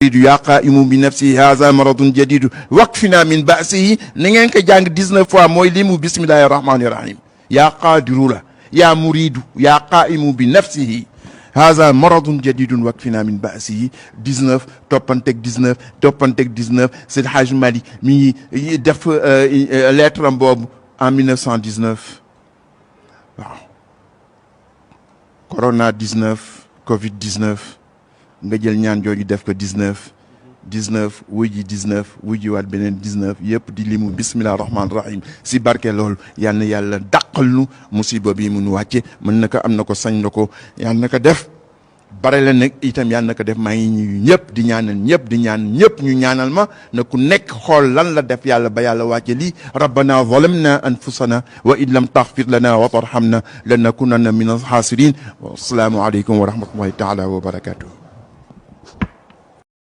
yaa qaa'imu bi nafsihi haza maradun jadidu waqfina min ba'sihi na ngeen ko jàng 19 fois mooy limu bismillahi rahmani rahim yaa qaadiru la yaa muridu yaa qaa'imu bi nafsihi haza maradun jadidun waqfina min ba'sihi 19 toppanteg 19 Seydi Hadji Malick mi ngi def lettre am boobu en 1919 waaw corona 19 covid 19 nga jël ñaan jooju def ko 19 wuy ji waat beneen 19 yëpp di limu bismillah rahman rahim si barke loolu yal na yàlla dàqal nu musiba bi mun wàcce mën na ko am na ko sañ na ko yal na ko def bare la nag itam yal na ko def maa ngi ñuy ñëpp di ñaanal ñëpp ñu ñaanal ma na ku nekk xool lan la def yàlla ba yàlla wàcce lii rabbana zalamna anfusana wa in lam taghfir lana wa tarhamna lanakunanna min al-khasirin wa assalaamu aleykum wa rahmatullahi taala wa barakatuh